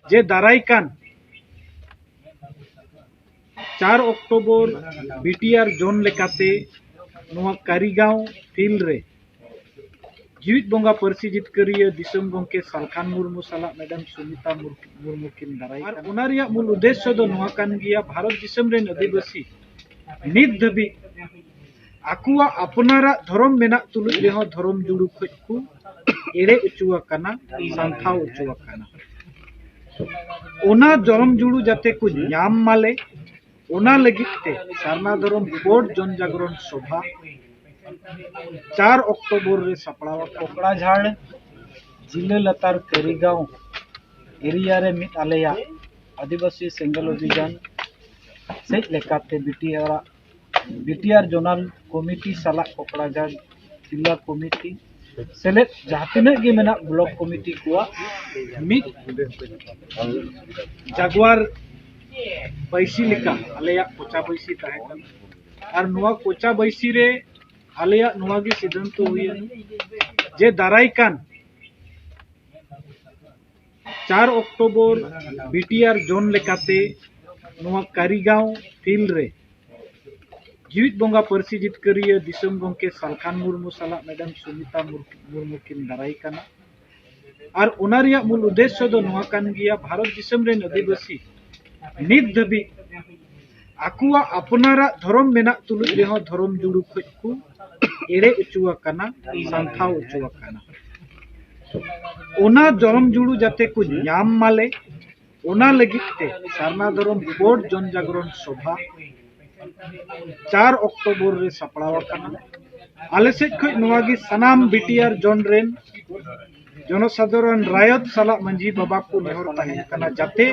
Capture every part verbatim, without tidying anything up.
ᱡᱮ ᱫᱟᱨᱟᱭ ᱠᱟᱱ ᱪᱟᱨ ᱚᱠᱴᱳᱵᱚᱨ ᱵᱤᱴᱤᱟᱨ ᱡᱳᱱ ᱞᱮᱠᱟᱛᱮ ᱱᱚᱣᱟ ᱠᱟᱹᱨᱤᱜᱟᱸᱣ ᱯᱷᱤᱞᱰ ᱨᱮ ᱡᱤᱣᱤᱫ ᱵᱚᱸᱜᱟ ᱯᱟᱹᱨᱥᱤ ᱡᱤᱛᱠᱟᱹᱨᱤᱭᱟᱹ ᱫᱤᱥᱚᱢ ᱜᱚᱢᱠᱮ ᱥᱟᱞᱠᱷᱟᱱ ᱢᱩᱨᱢᱩ ᱥᱟᱞᱟᱜ ᱢᱮᱰᱟᱢ ᱥᱩᱱᱤᱛᱟ ᱢᱩᱨ-, ᱢᱩᱨᱢᱩ ᱠᱤᱱ ᱫᱟᱨᱟᱭ ᱠᱟᱱᱟ᱾ ᱚᱱᱟ ᱨᱮᱭᱟᱜ ᱢᱩᱞ ᱩᱫᱽᱫᱮᱥᱥᱚ ᱫᱚ ᱱᱚᱣᱟ ᱠᱟᱱ ᱜᱮᱭᱟ, ᱵᱷᱟᱨᱚᱛ ᱫᱤᱥᱚᱢ ᱨᱮᱱ ᱟᱹᱫᱤᱵᱟᱹᱥᱤ ᱱᱤᱛ ᱫᱷᱟᱹᱵᱤᱡ ᱟᱠᱚᱣᱟᱜ ᱟᱯᱱᱟᱨᱟᱜ ᱫᱷᱚᱨᱚᱢ ᱢᱮᱱᱟᱜ ᱛᱩᱞᱩᱡ ᱨᱮᱦᱚᱸ ᱫᱷᱚᱨᱚᱢ ᱡᱩᱲᱩ ᱠᱷᱚᱡ ᱠᱚ ᱮᱲᱮ ᱦᱚᱪᱚ ᱟᱠᱟᱱᱟ, ᱥᱟᱱᱛᱷᱟᱣ ᱦᱚᱪᱚ ᱟᱠᱟᱱᱟ᱾ ᱚᱱᱟ ᱫᱷᱚᱨᱚᱢ ᱡᱩᱲᱩ ᱡᱟᱛᱮ ᱠᱚ ᱧᱟᱢ ᱢᱟᱞᱮ, ᱚᱱᱟ ᱞᱟᱹᱜᱤᱫ ᱛᱮ ᱥᱟᱨᱱᱟ ᱫᱷᱚᱨᱚᱢ ᱠᱳᱰ ᱡᱚᱱ ᱡᱟᱜᱽᱨᱚᱱ ᱥᱚᱵᱷᱟ ᱪᱟᱨ ᱚᱠᱴᱳᱵᱚᱨ ᱨᱮ ᱥᱟᱯᱲᱟᱣ ᱟᱠᱟᱱᱟ᱾ ᱠᱚᱠᱲᱟᱡᱷᱟᱲ ᱡᱤᱞᱟᱹ ᱞᱟᱛᱟᱨ ᱠᱟᱹᱨᱤᱜᱟᱸᱣ ᱮᱨᱤᱭᱟ ᱨᱮ ᱢᱤᱫ ᱟᱞᱮᱭᱟᱜ ᱟᱹᱫᱤᱵᱟᱹᱥᱤ ᱥᱮᱸᱜᱮᱞ ᱚᱵᱷᱤᱡᱟᱱ ᱥᱮᱡ ᱞᱮᱠᱟᱛᱮ ᱵᱤᱴᱤᱟᱨ ᱵᱤᱴᱤᱟᱨ ᱡᱳᱱᱟᱞ ᱠᱚᱢᱤᱴᱤ ᱥᱟᱞᱟᱜ ᱠᱚᱠᱲᱟᱡᱷᱟᱲ ᱡᱤᱞᱟ ᱠᱚᱢᱤᱴᱤ ᱥᱮᱞᱮᱫ ᱡᱟᱦᱟᱸ ᱛᱤᱱᱟᱹᱜ ᱜᱮ ᱢᱮᱱᱟᱜ ᱵᱞᱚᱠ ᱠᱚᱢᱤᱴᱤ ᱠᱚᱣᱟᱜ ᱢᱤᱫ ᱡᱟᱜᱣᱟᱨ ᱵᱟᱹᱭᱥᱤ ᱞᱮᱠᱟ ᱟᱞᱮᱭᱟᱜ ᱠᱚᱪᱟ ᱵᱟᱹᱭᱥᱤ ᱛᱟᱦᱮᱸ ᱠᱟᱱᱟ᱾ ᱟᱨ ᱱᱚᱣᱟ ᱠᱚᱪᱟ ᱵᱟᱹᱭᱥᱤ ᱨᱮ ᱟᱞᱮᱭᱟᱜ ᱱᱚᱣᱟ ᱜᱮ ᱥᱤᱫᱷᱟᱱᱛᱚ ᱦᱩᱭᱮᱱᱟ ᱡᱮ ᱫᱟᱨᱟᱭ ᱠᱟᱱ ᱪᱟᱨ ᱚᱠᱴᱳᱵᱚᱨ ᱵᱤᱴᱤᱟᱨ ᱡᱳᱱ ᱞᱮᱠᱟᱛᱮ ᱱᱚᱣᱟ ᱠᱟᱹᱨᱤᱜᱟᱸᱣ ᱯᱷᱤᱞᱰ ᱨᱮ ᱡᱤᱣᱤᱫ ᱵᱚᱸᱜᱟ ᱯᱟᱹᱨᱥᱤ ᱡᱤᱛᱠᱟᱹᱨᱤᱭᱟᱹ ᱫᱤᱥᱚᱢ ᱜᱚᱢᱠᱮ ᱥᱟᱞᱠᱷᱟᱱ ᱢᱩᱨᱢᱩ ᱥᱟᱞᱟᱜ ᱢᱮᱰᱟᱢ ᱥᱩᱱᱤᱛᱟ ᱢᱩᱨ-, ᱢᱩᱨᱢᱩ ᱠᱤᱱ ᱫᱟᱨᱟᱭ ᱠᱟᱱᱟ᱾ ᱟᱨ ᱚᱱᱟ ᱨᱮᱭᱟᱜ ᱢᱩᱞ ᱩᱫᱽᱫᱮᱥᱥᱚ ᱫᱚ ᱱᱚᱣᱟ ᱠᱟᱱ ᱜᱮᱭᱟ, ᱵᱷᱟᱨᱚᱛ ᱫᱤᱥᱚᱢ ᱨᱮᱱ ᱟᱹᱫᱤᱵᱟᱹᱥᱤ ᱱᱤᱛ ᱫᱷᱟᱹᱵᱤᱡ ᱟᱠᱚᱣᱟᱜ ᱟᱯᱱᱟᱨᱟᱜ ᱫᱷᱚᱨᱚᱢ ᱢᱮᱱᱟᱜ ᱛᱩᱞᱩᱡ ᱨᱮᱦᱚᱸ ᱫᱷᱚᱨᱚᱢ ᱡᱩᱲᱩ ᱠᱷᱚᱡ ᱠᱚ ᱮᱲᱮ ᱦᱚᱪᱚ ᱟᱠᱟᱱᱟ, ᱥᱟᱱᱛᱷᱟᱣ ᱦᱚᱪᱚ ᱟᱠᱟᱱᱟ᱾ ᱚᱱᱟ ᱫᱷᱚᱨᱚᱢ ᱡᱩᱲᱩ ᱡᱟᱛᱮ ᱠᱚ ᱧᱟᱢ ᱢᱟᱞᱮ, ᱚᱱᱟ ᱞᱟᱹᱜᱤᱫ ᱛᱮ ᱥᱟᱨᱱᱟ ᱫᱷᱚᱨᱚᱢ ᱠᱳᱰ ᱡᱚᱱ ᱡᱟᱜᱽᱨᱚᱱ ᱥᱚᱵᱷᱟ ᱪᱟᱨ ᱚᱠᱴᱳᱵᱚᱨ ᱨᱮ ᱥᱟᱯᱲᱟᱣ ᱟᱠᱟᱱᱟ᱾ ᱟᱞᱮ ᱥᱮᱫ ᱠᱷᱚᱱ ᱱᱚᱣᱟ ᱜᱮ ᱥᱟᱱᱟᱢ ᱵᱤᱴᱤᱟᱨ ᱡᱳᱱ ᱨᱮᱱ ᱡᱚᱱᱚᱥᱟᱫᱷᱟᱨᱚᱱ ᱨᱟᱭᱚᱛ ᱥᱟᱞᱟᱜ ᱢᱟᱹᱡᱷᱤ ᱵᱟᱵᱟ ᱠᱚ ᱱᱮᱦᱚᱨ ᱛᱟᱦᱮᱸ ᱠᱟᱱᱟ, ᱡᱟᱛᱮ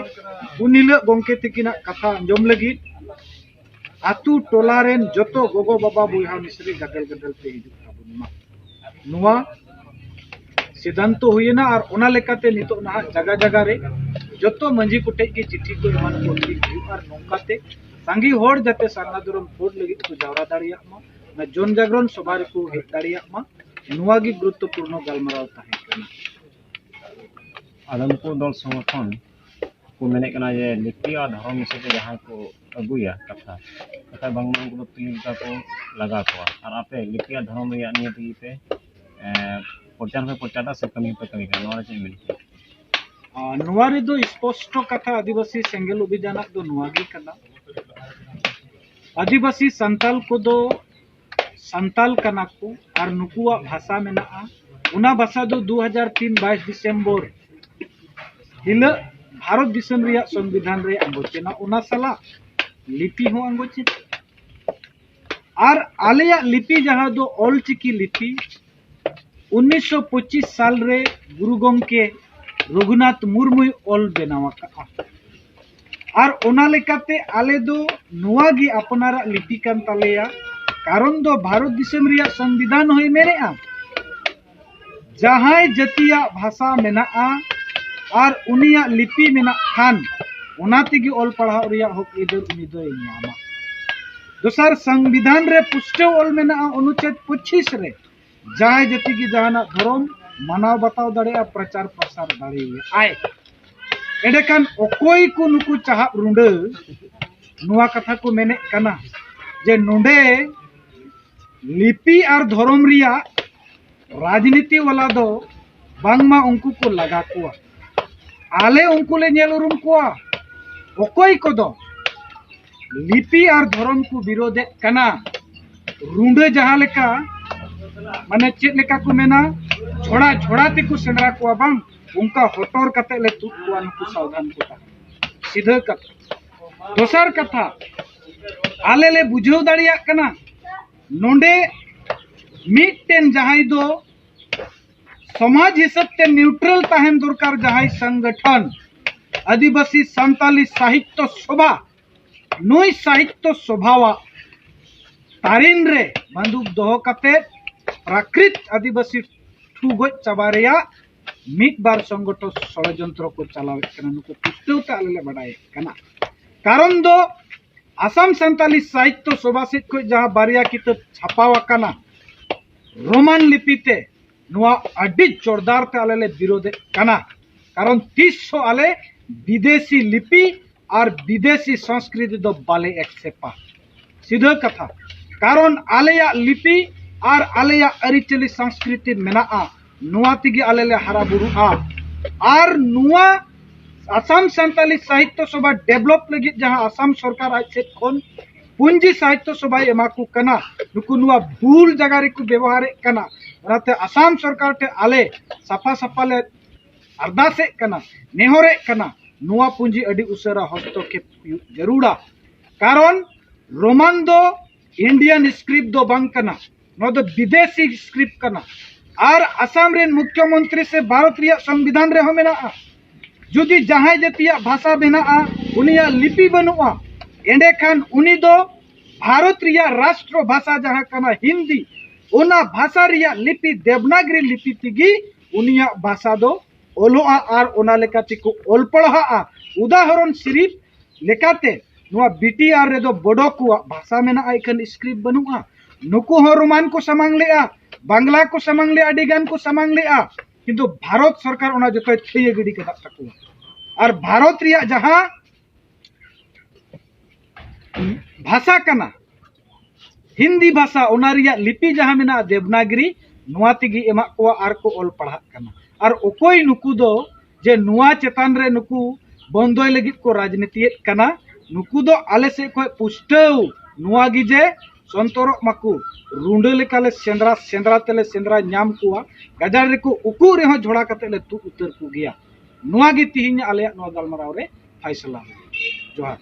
ᱩᱱ ᱦᱤᱞᱳᱜ ᱜᱚᱢᱠᱮ ᱛᱤᱠᱤᱱᱟᱜ ᱠᱟᱛᱷᱟ ᱟᱸᱡᱚᱢ ᱞᱟᱹᱜᱤᱫ ᱟᱛᱳ ᱴᱚᱞᱟ ᱨᱮᱱ ᱡᱚᱛᱚ ᱜᱚᱜᱚ ᱵᱟᱵᱟ ᱵᱚᱭᱦᱟ ᱢᱤᱥᱨᱤ ᱜᱟᱫᱮᱞ ᱜᱟᱫᱮᱞ ᱛᱮ ᱦᱤᱡᱩᱜ ᱛᱟᱵᱚᱱ ᱢᱟ᱾ ᱱᱚᱣᱟ ᱥᱤᱫᱷᱟᱱᱛᱚ ᱦᱩᱭᱮᱱᱟ ᱟᱨ ᱚᱱᱟ ᱞᱮᱠᱟᱛᱮ ᱱᱤᱛᱚᱜ ᱱᱟᱦᱟᱜ ᱡᱟᱜᱟ ᱡᱟᱜᱟ ᱨᱮ ᱡᱚᱛᱚ ᱢᱟᱹᱡᱷᱤ ᱠᱚᱴᱷᱮᱡ ᱜᱮ ᱪᱤᱴᱷᱤ ᱠᱚ ᱮᱢᱟᱱ ᱠᱚ ᱴᱷᱤᱠ ᱦᱩᱭᱩᱜᱼᱟ ᱟᱨ ᱱᱚᱝᱠᱟᱛᱮ ᱥᱟᱸᱜᱮ ᱦᱚᱲ ᱡᱟᱛᱮ ᱥᱟᱨᱱᱟ ᱫᱷᱚᱨᱚᱢ ᱠᱳᱰ ᱞᱟᱹᱜᱤᱫ ᱠᱚ ᱡᱟᱣᱨᱟ ᱫᱟᱲᱮᱭᱟᱜ ᱢᱟ, ᱚᱱᱟ ᱡᱚᱱ ᱡᱟᱜᱽᱨᱚᱱ ᱥᱚᱵᱷᱟ ᱨᱮᱠᱚ ᱦᱮᱡ ᱫᱟᱲᱮᱭᱟᱜ ᱢᱟ᱾ ᱱᱚᱣᱟ ᱜᱮ ᱜᱩᱨᱩᱛᱛᱚᱯᱩᱨᱱᱚ ᱜᱟᱞᱢᱟᱨᱟᱣ ᱛᱟᱦᱮᱸ ᱠᱟᱱᱟ᱾ ᱟᱫᱚ ᱱᱩᱠᱩ ᱫᱚᱞ ᱥᱚᱝᱜᱚᱴᱷᱚᱱ ᱠᱚ ᱢᱮᱱᱮᱫ ᱠᱟᱱᱟ ᱡᱮ ᱞᱤᱯᱤ ᱟᱨ ᱫᱷᱚᱨᱚᱢ ᱵᱤᱥᱚᱭ ᱛᱮ ᱡᱟᱦᱟᱸᱭ ᱠᱚ ᱟᱹᱜᱩᱭᱟ ᱠᱟᱛᱷᱟ, ᱠᱟᱛᱷᱟ ᱵᱟᱝᱢᱟ ᱩᱱᱠᱩ ᱫᱚ ᱛᱩᱭᱩ ᱞᱮᱠᱟ ᱠᱚ ᱞᱟᱜᱟ ᱠᱚᱣᱟ᱾ ᱟᱨ ᱟᱯᱮ ᱞᱤᱯᱤ ᱟᱨ ᱫᱷᱚᱨᱚᱢ ᱨᱮᱭᱟᱜ ᱱᱤᱭᱟᱹ ᱛᱮᱜᱮ ᱯᱮ, ᱮᱸ, ᱯᱨᱚᱪᱟᱨ ᱦᱚᱸᱯᱮ ᱯᱨᱚᱪᱟᱨ ᱮᱫᱟ ᱥᱮ ᱠᱟᱹᱢᱤ ᱦᱚᱸᱯᱮ ᱠᱟᱹᱢᱤ ᱠᱟᱱᱟ? ᱱᱚᱣᱟ ᱨᱮ ᱪᱮᱫ ᱮᱢ ᱢᱮᱱ ᱠᱮᱭᱟ? ᱟᱨ ᱱᱚᱣᱟ ᱨᱮᱫᱚ ᱥᱯᱚᱥᱴᱚ ᱠᱟᱛᱷᱟ ᱟᱹᱫᱤᱵᱟᱹᱥᱤ ᱥᱮᱸᱜᱮᱞ ᱚᱵᱷᱤᱡᱟᱱᱟᱜ ᱫᱚ ᱱᱚᱣᱟ ᱜᱮ ᱠᱟᱱᱟ, ᱟᱹᱫᱤᱵᱟᱹᱥᱤ ᱥᱟᱱᱛᱟᱞ ᱠᱚᱫᱚ ᱥᱟᱱᱛᱟᱞ ᱠᱟᱱᱟ ᱠᱚ ᱟᱨ ᱱᱩᱠᱩᱣᱟᱜ ᱵᱷᱟᱥᱟ ᱢᱮᱱᱟᱜᱼᱟ᱾ ᱚᱱᱟ ᱵᱷᱟᱥᱟ ᱫᱚ ᱫᱩ ᱦᱟᱡᱟᱨ ᱛᱤᱱ ᱵᱟᱭᱤᱥ ᱰᱤᱥᱮᱢᱵᱚᱨ ᱦᱤᱞᱳᱜ ᱵᱷᱟᱨᱚᱛ ᱫᱤᱥᱚᱢ ᱨᱮᱭᱟᱜ ᱥᱚᱝᱵᱤᱫᱷᱟᱱ ᱨᱮ ᱟᱸᱜᱚᱪ ᱮᱱᱟ, ᱚᱱᱟ ᱥᱟᱞᱟᱜ ᱞᱤᱯᱤ ᱦᱚᱸ ᱟᱸᱜᱚᱪ ᱮᱱᱟ᱾ ᱟᱨ ᱟᱞᱮᱭᱟᱜ ᱞᱤᱯᱤ ᱡᱟᱦᱟᱸ ᱫᱚ ᱚᱞᱪᱤᱠᱤ ᱞᱤᱯᱤ, ᱩᱱᱤᱥᱥᱚ ᱯᱚᱸᱪᱤᱥ ᱥᱟᱞ ᱨᱮ ᱜᱩᱨᱩ ᱜᱚᱢᱠᱮ ᱨᱚᱜᱷᱩᱱᱟᱛᱷ ᱢᱩᱨᱢᱩᱭ ᱚᱞ ᱵᱮᱱᱟᱣ ᱟᱠᱟᱫᱼᱟ᱾ ᱟᱨ ᱚᱱᱟ ᱞᱮᱠᱟᱛᱮ ᱟᱞᱮ ᱫᱚ ᱱᱚᱣᱟ ᱜᱮ ᱟᱯᱱᱟᱨᱟᱜ ᱞᱤᱯᱤ ᱠᱟᱱ ᱛᱟᱞᱮᱭᱟ᱾ ᱠᱟᱨᱚᱱ ᱫᱚ ᱵᱷᱟᱨᱚᱛ ᱫᱤᱥᱚᱢ ᱨᱮᱭᱟᱜ ᱥᱚᱝᱵᱤᱫᱷᱟᱱ ᱦᱚᱸᱭ ᱢᱮᱱᱮᱜᱼᱟ, ᱡᱟᱦᱟᱸᱭ ᱡᱟᱹᱛᱤᱭᱟᱜ ᱵᱷᱟᱥᱟ ᱢᱮᱱᱟᱜᱼᱟ ᱟᱨ ᱩᱱᱤᱭᱟᱜ ᱞᱤᱯᱤ ᱢᱮᱱᱟᱜ ᱠᱷᱟᱱ, ᱚᱱᱟ ᱛᱮᱜᱮ ᱚᱞ ᱯᱟᱲᱦᱟᱣ ᱨᱮᱭᱟᱜ ᱦᱚᱠ ᱟᱹᱭᱫᱟᱹᱨ ᱩᱱᱤ ᱫᱚᱭ ᱧᱟᱢᱟ᱾ ᱫᱚᱥᱟᱨ, ᱥᱚᱝᱵᱤᱫᱷᱟᱱ ᱨᱮ ᱯᱩᱥᱴᱟᱹᱣ ᱚᱞ ᱢᱮᱱᱟᱜᱼᱟ, ᱚᱱᱩᱪᱷᱮᱫ ᱯᱚᱸᱪᱤᱥ ᱨᱮ, ᱡᱟᱦᱟᱸᱭ ᱡᱟᱹᱛᱤ ᱜᱮ ᱡᱟᱦᱟᱱᱟᱜ ᱫᱷᱚᱨᱚᱢ ᱢᱟᱱᱟᱣ ᱵᱟᱛᱟᱣ ᱫᱟᱲᱮᱭᱟᱜᱼᱟ, ᱯᱨᱚᱪᱟᱨ ᱯᱨᱚᱥᱟᱨ ᱫᱟᱲᱮᱭᱟᱜᱼᱟᱭ᱾ ᱮᱸᱰᱮᱠᱷᱟᱱ ᱚᱠᱚᱭ ᱠᱚ ᱱᱩᱠᱩ ᱪᱟᱦᱟᱵ ᱨᱩᱸᱰᱟᱹ ᱱᱚᱣᱟ ᱠᱟᱛᱷᱟ ᱠᱚ ᱢᱮᱱᱮᱫ ᱠᱟᱱᱟ ᱡᱮ ᱱᱚᱰᱮ ᱞᱤᱯᱤ ᱟᱨ ᱫᱷᱚᱨᱚᱢ ᱨᱮᱭᱟᱜ ᱨᱟᱡᱽᱱᱤᱛᱤ ᱣᱟᱞᱟ ᱫᱚ ᱵᱟᱝᱢᱟ ᱩᱱᱠᱩ ᱠᱚ ᱞᱟᱜᱟ ᱠᱚᱣᱟ, ᱟᱞᱮ ᱩᱱᱠᱩ ᱞᱮ ᱧᱮᱞ ᱩᱨᱩᱢ ᱠᱚᱣᱟ᱾ ᱚᱠᱚᱭ ᱠᱚᱫᱚ ᱞᱤᱯᱤ ᱟᱨ ᱫᱷᱚᱨᱚᱢ ᱠᱚ ᱵᱤᱨᱳᱫᱮᱫ ᱠᱟᱱᱟ, ᱨᱩᱸᱰᱟᱹ ᱡᱟᱦᱟᱸ ᱞᱮᱠᱟ, ᱢᱟᱱᱮ ᱪᱮᱫ ᱞᱮᱠᱟ ᱠᱚ ᱢᱮᱱᱟ, ᱡᱷᱚᱲᱟ ᱡᱷᱚᱲᱟ ᱛᱮᱠᱚ ᱥᱮᱸᱫᱽᱨᱟ ᱠᱚᱣᱟ ᱵᱟᱝ, ᱚᱱᱠᱟ ᱦᱚᱴᱚᱨ ᱠᱟᱛᱮ ᱞᱮ ᱛᱩᱫ ᱠᱚᱣᱟ, ᱱᱩᱠᱩ ᱥᱟᱵᱫᱷᱟᱱ ᱠᱚ ᱛᱟᱦᱮᱸ᱾ ᱥᱤᱫᱷᱟᱹ ᱠᱟᱛᱷᱟ᱾ ᱫᱚᱥᱟᱨ ᱠᱟᱛᱷᱟ, ᱟᱞᱮ ᱞᱮ ᱵᱩᱡᱷᱟᱹᱣ ᱫᱟᱲᱮᱭᱟᱜ ᱠᱟᱱᱟ, ᱱᱚᱰᱮ ᱢᱤᱫᱴᱮᱱ ᱡᱟᱦᱟᱸᱭ ᱫᱚ ᱥᱚᱢᱟᱡᱽ ᱦᱤᱥᱟᱹᱵ ᱛᱮ ᱱᱤᱭᱩᱴᱨᱟᱞ ᱛᱟᱦᱮᱱ ᱫᱚᱨᱠᱟᱨ, ᱡᱟᱦᱟᱸᱭ ᱥᱚᱝᱜᱚᱴᱷᱚᱱ, ᱟᱹᱫᱤᱵᱟᱹᱥᱤ ᱥᱟᱱᱛᱟᱞᱤ ᱥᱟᱦᱤᱛᱭᱚ ᱥᱚᱵᱷᱟ, ᱱᱩᱭ ᱥᱟᱦᱤᱛᱭᱚ ᱥᱚᱵᱷᱟᱣᱟᱜ ᱛᱟᱨᱤᱱ ᱨᱮ ᱵᱟᱱᱫᱩᱠ ᱫᱚᱦᱚ ᱠᱟᱛᱮ ᱯᱨᱟᱠᱨᱤᱛ ᱟᱹᱫᱤᱵᱟᱹᱥᱤ ᱴᱷᱩ ᱜᱚᱡ ᱪᱟᱵᱟ ᱨᱮᱭᱟᱜ ᱢᱤᱫ ᱵᱟᱨ ᱥᱚᱝᱜᱚᱴᱷᱚᱱ ᱥᱚᱲᱚᱡᱚᱱᱛᱨᱚ ᱠᱚ ᱪᱟᱞᱟᱣᱮᱫ ᱠᱟᱱᱟ᱾ ᱱᱩᱠᱩ ᱯᱩᱥᱴᱟᱹᱣ ᱛᱮ ᱟᱞᱮ ᱞᱮ ᱵᱟᱰᱟᱭᱮᱫ ᱠᱟᱱᱟ᱾ ᱠᱟᱨᱚᱱ ᱫᱚ ᱟᱥᱟᱢ ᱥᱟᱱᱛᱟᱞᱤ ᱥᱟᱦᱤᱛᱭᱚ ᱥᱚᱵᱷᱟ ᱥᱮᱫ ᱠᱷᱚᱱ ᱡᱟᱦᱟᱸ ᱵᱟᱨᱭᱟ ᱠᱤᱛᱟᱹᱵ ᱪᱷᱟᱯᱟᱣ ᱟᱠᱟᱱᱟ ᱨᱳᱢᱟᱱ ᱞᱤᱯᱤ ᱛᱮ, ᱱᱚᱣᱟ ᱟᱹᱰᱤ ᱡᱳᱨᱫᱟᱨ ᱛᱮ ᱟᱞᱮ ᱞᱮ ᱵᱤᱨᱳᱫᱮᱫ ᱠᱟᱱᱟ᱾ ᱠᱟᱨᱚᱱ ᱛᱤᱥ ᱦᱚᱸ ᱟᱞᱮ ᱵᱤᱫᱮᱥᱤ ᱞᱤᱯᱤ ᱟᱨ ᱵᱤᱫᱮᱥᱤ ᱥᱚᱝᱥᱠᱨᱤᱛᱤ ᱫᱚ ᱵᱟᱞᱮ ᱮᱠᱥᱮᱯᱟ᱾ ᱥᱤᱫᱷᱟᱹ ᱠᱟᱛᱷᱟ᱾ ᱠᱟᱨᱚᱱ ᱟᱞᱮᱭᱟᱜ ᱞᱤᱯᱤ ᱟᱨ ᱟᱞᱮᱭᱟᱜ ᱟᱹᱨᱤᱪᱟᱹᱞᱤ ᱥᱚᱝᱥᱠᱨᱤᱛᱤ ᱢᱮᱱᱟᱜᱼᱟ, ᱱᱚᱣᱟ ᱛᱮᱜᱮ ᱟᱞᱮ ᱞᱮ ᱦᱟᱨᱟ ᱵᱩᱨᱩᱜᱼᱟ᱾ ᱟᱨ ᱱᱚᱣᱟ ᱟᱥᱟᱢ ᱥᱟᱱᱛᱟᱞᱤ ᱥᱟᱦᱤᱛᱛᱚ ᱥᱚᱵᱷᱟ ᱰᱮᱵᱷᱞᱚᱯ ᱞᱟᱹᱜᱤᱫ ᱡᱟᱦᱟᱸ ᱟᱥᱟᱢ ᱥᱚᱨᱠᱟᱨ ᱟᱡ ᱥᱮᱫ ᱠᱷᱚᱱ ᱯᱩᱸᱡᱤ ᱥᱟᱦᱤᱛᱛᱚ ᱥᱚᱵᱷᱟᱭ ᱮᱢᱟ ᱠᱚ ᱠᱟᱱᱟ, ᱱᱩᱠᱩ ᱱᱚᱣᱟ ᱵᱷᱩᱞ ᱡᱟᱭᱜᱟ ᱨᱮᱠᱚ ᱵᱮᱵᱚᱦᱟᱨᱮᱫ ᱠᱟᱱᱟ᱾ ᱚᱱᱟᱛᱮ ᱟᱥᱟᱢ ᱥᱚᱨᱠᱟᱨ ᱴᱷᱮᱱ ᱟᱞᱮ ᱥᱟᱯᱷᱟ ᱥᱟᱯᱷᱟ ᱞᱮ ᱟᱨᱫᱟᱥᱮᱫ ᱠᱟᱱᱟ, ᱱᱮᱦᱚᱨᱮᱫ ᱠᱟᱱᱟ, ᱱᱚᱣᱟ ᱯᱩᱸᱡᱤ ᱟᱹᱰᱤ ᱩᱥᱟᱹᱨᱟ ᱦᱚᱥᱛᱚᱠᱷᱮᱯ ᱦᱩᱭᱩᱜ ᱡᱟᱹᱨᱩᱲᱟ᱾ ᱠᱟᱨᱚᱱ ᱨᱳᱢᱟᱱ ᱫᱚ ᱤᱱᱰᱤᱭᱟᱱ ᱥᱠᱨᱤᱯᱴ ᱫᱚ ᱵᱟᱝ ᱠᱟᱱᱟ, ᱱᱚᱣᱟ ᱫᱚ ᱵᱤᱫᱮᱥᱤ ᱥᱠᱨᱤᱯᱴ ᱠᱟᱱᱟ᱾ ᱟᱨ ᱟᱥᱟᱢ ᱨᱮᱱ ᱢᱩᱠᱷᱭᱚᱢᱚᱱᱛᱨᱤ ᱥᱮ ᱵᱷᱟᱨᱚᱛ ᱨᱮᱭᱟᱜ ᱥᱚᱝᱵᱤᱫᱷᱟᱱ ᱨᱮᱦᱚᱸ ᱢᱮᱱᱟᱜᱼᱟ, ᱡᱩᱫᱤ ᱡᱟᱦᱟᱸᱭ ᱡᱟᱹᱛᱤᱭᱟᱜ ᱵᱷᱟᱥᱟ ᱢᱮᱱᱟᱜᱼᱟ, ᱩᱱᱤᱭᱟᱜ ᱞᱤᱯᱤ ᱵᱟᱹᱱᱩᱜᱼᱟ, ᱮᱸᱰᱮᱠᱷᱟᱱ ᱩᱱᱤ ᱫᱚ ᱵᱷᱟᱨᱚᱛ ᱨᱮᱭᱟᱜ ᱨᱟᱥᱴᱨᱚ ᱵᱷᱟᱥᱟ ᱡᱟᱦᱟᱸ ᱠᱟᱱᱟ ᱦᱤᱱᱫᱤ, ᱚᱱᱟ ᱵᱷᱟᱥᱟ ᱨᱮᱭᱟᱜ ᱞᱤᱯᱤ ᱫᱮᱵᱽᱱᱟᱜᱽᱨᱤ ᱞᱤᱯᱤ ᱛᱮᱜᱮ ᱩᱱᱤᱭᱟᱜ ᱵᱷᱟᱥᱟ ᱫᱚ ᱚᱞᱚᱜᱼᱟ ᱟᱨ ᱚᱱᱟ ᱞᱮᱠᱟ ᱛᱮᱠᱚ ᱚᱞ ᱯᱟᱲᱦᱟᱜᱼᱟ᱾ ᱩᱫᱟᱦᱚᱨᱚᱱ ᱥᱤᱨᱤᱯ ᱞᱮᱠᱟᱛᱮ ᱱᱚᱣᱟ ᱵᱤ ᱴᱤ ᱟᱨ ᱨᱮᱫᱚ ᱵᱚᱰᱚ ᱠᱚᱣᱟᱜ ᱵᱷᱟᱥᱟ ᱢᱮᱱᱟᱜᱼᱟ, ᱮᱠᱷᱟᱱ ᱥᱠᱨᱤᱯᱴ ᱵᱟᱹᱱᱩᱜᱼᱟ᱾ ᱱᱩᱠᱩ ᱦᱚᱸ ᱨᱳᱢᱟᱱ ᱠᱚ ᱥᱟᱢᱟᱝ ᱞᱮᱜᱼᱟ, ᱵᱟᱝᱞᱟ ᱠᱚ ᱥᱟᱢᱟᱝ ᱞᱮᱜᱼᱟ, ᱟᱹᱰᱤ ᱜᱟᱱ ᱠᱚ ᱥᱟᱢᱟᱝ ᱞᱮᱜᱼᱟ, ᱠᱤᱱᱛᱩ ᱵᱷᱟᱨᱚᱛ ᱥᱚᱨᱠᱟᱨ ᱚᱱᱟ ᱡᱚᱛᱚᱭ ᱛᱷᱟᱹᱭᱟᱹ ᱜᱤᱰᱤ ᱠᱟᱫ ᱛᱟᱠᱚᱣᱟ᱾ ᱟᱨ ᱵᱷᱟᱨᱚᱛ ᱨᱮᱭᱟᱜ ᱡᱟᱦᱟᱸ ᱵᱷᱟᱥᱟ ᱠᱟᱱᱟ, ᱦᱤᱱᱫᱤ ᱵᱷᱟᱥᱟ, ᱚᱱᱟ ᱨᱮᱭᱟᱜ ᱞᱤᱯᱤ ᱡᱟᱦᱟᱸ ᱢᱮᱱᱟᱜᱼᱟ ᱫᱮᱵᱽᱱᱟᱜᱽᱨᱤ, ᱱᱚᱣᱟ ᱛᱮᱜᱮ ᱮᱢᱟᱜ ᱠᱚᱣᱟ ᱟᱨ ᱠᱚ ᱚᱞ ᱯᱟᱲᱦᱟᱜ ᱠᱟᱱᱟ᱾ ᱟᱨ ᱚᱠᱚᱭ ᱱᱩᱠᱩ ᱫᱚ ᱡᱮ ᱱᱚᱣᱟ ᱪᱮᱛᱟᱱ ᱨᱮ ᱱᱩᱠᱩ ᱵᱚᱱᱫᱚᱭ ᱞᱟᱹᱜᱤᱫ ᱠᱚ ᱨᱟᱡᱽᱱᱤᱛᱤᱭᱮᱫ ᱠᱟᱱᱟ, ᱱᱩᱠᱩ ᱫᱚ ᱟᱞᱮ ᱥᱮᱫ ᱠᱷᱚᱱ ᱯᱩᱥᱴᱟᱹᱣ ᱱᱚᱣᱟ ᱜᱮ ᱡᱮ ᱥᱚᱱᱛᱚᱨᱚᱜ ᱢᱟᱠᱚ, ᱨᱩᱸᱰᱟᱹ ᱞᱮᱠᱟᱞᱮ ᱥᱮᱸᱫᱽᱨᱟ, ᱥᱮᱸᱫᱽᱨᱟ ᱛᱮᱞᱮ ᱥᱮᱸᱫᱽᱨᱟ ᱧᱟᱢ ᱠᱚᱣᱟ, ᱜᱟᱡᱟᱲ ᱨᱮᱠᱚ ᱩᱠᱩ ᱨᱮᱦᱚᱸ ᱡᱷᱚᱲᱟ ᱠᱟᱛᱮ ᱞᱮ ᱛᱩᱫ ᱩᱛᱟᱹᱨ ᱠᱚᱜᱮᱭᱟ᱾ ᱱᱚᱣᱟ ᱜᱮ ᱛᱤᱦᱤᱧ ᱟᱞᱮᱭᱟᱜ ᱱᱚᱣᱟ ᱜᱟᱞᱢᱟᱨᱟᱣ ᱨᱮ ᱯᱷᱟᱭᱥᱟᱞᱟ᱾ ᱡᱚᱦᱟᱨ᱾